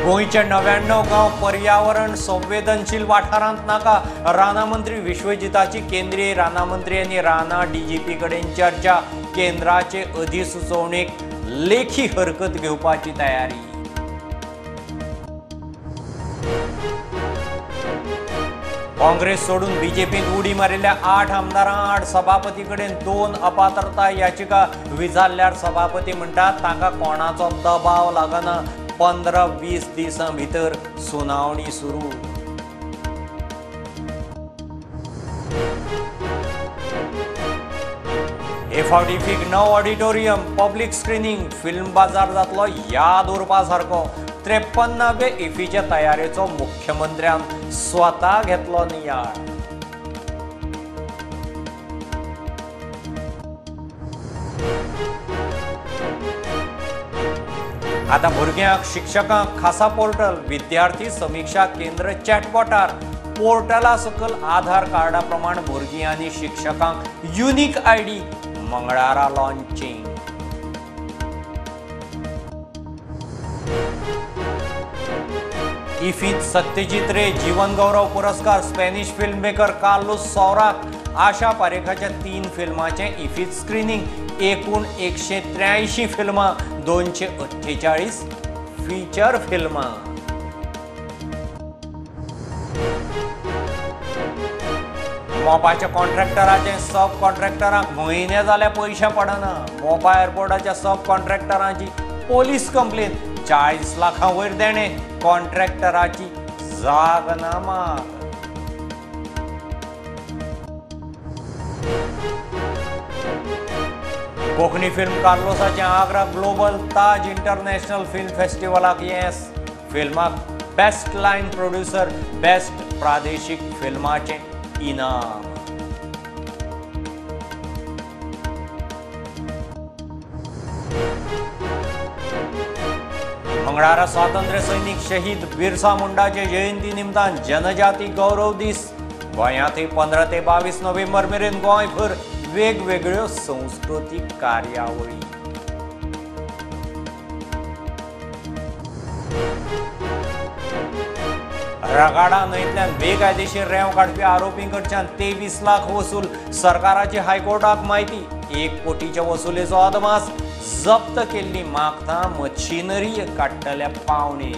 गोंयचे 99 गांव पर्यावरण संवेदनशील वाठारांत नाका, रानां मंत्री विश्वजिताची केंद्रीय रानां मंत्री आनी रानां डीजीपी कडेन चर्चा, केंद्राचे अधिसुचोवणेक लेखी हरकत घेवपाची तयारी। काँग्रेस सोडून बीजेपीत उडी मारिल्ल्या 8 आमदारां आड सभापती कडेन 2 अपात्रता याचिका, विचारल्यार सभापती म्हणटात तांकां कोणाचो दबाव लागना, 15-20 दिसां भितर सुनावणी सुरू। हे फावट इफीक 9 ऑडिटोरियम, पब्लीक स्क्रिनींग, फिल्म बाजार जातलो याद उरपा सारको। 53व्या इफीच्या तयारेचो मुख्यमंत्र्यान स्वता घेतलो नियाळ। आतां भुरग्यांक शिक्षकांक खासा पोर्टल, विद्यार्थी समिक्षा केंद्र चॅटबॉटार, पोर्टला सकल आधार कार्डा प्रमाण भुरगीं आनी शिक्षकांक युनिक आयडी, मंगळारा लॉन्चिंग। इफीत सत्यजीत रे जीवन गौरव पुरस्कार, स्पॅनिश फिल्म मेकर कार्लोस सौराक, आशा पारेखाच्या 3 फिल्माचें इफीत स्क्रिनींग, एकूण 183 फिल्मां, 248 फीचर फिल्मां। मोपाच्या कॉन्ट्रॅक्टराचे सब कॉन्ट्रॅक्टरांक म्हयने जाल्यार पयशे पडना, मोपा एअरपोर्टाच्या सब कॉन्ट्रॅक्टरांची पोलीस कंप्लेन, 40 लाखां वयर देणे, कॉन्ट्रॅक्टराची जाग ना मात। कोंकणी फिल्म कार्लोसाचें Agra global Taj international film फेस्टिवलाक येस, फिल्माक बेस्ट लायन प्रोड्युसर, बेस्ट प्रादेशीक फिल्माचें इनाम। मंगळारा स्वातंत्र्य सैनिक शहीद बिरसा मुंडाचे जयंती निमतान जनजाती गौरव दीस, गोंयांतय 15 ते 22 नोव्हेंबर मेरेन गोंयभर वेगवेगळ्यो संस्कृतीक कार्यावळी। रगाडा न्हंयतल्यान बेकायदेशीर रेंव काडपी आरोपीं कडच्यान 23 लाख वसूल, सरकाराची हायकोर्टाक म्हायती, 1 कोटीच्या वसुलेचो अदमास, जप्त केल्ली मागता मशिनरी काडटल्या पावणे।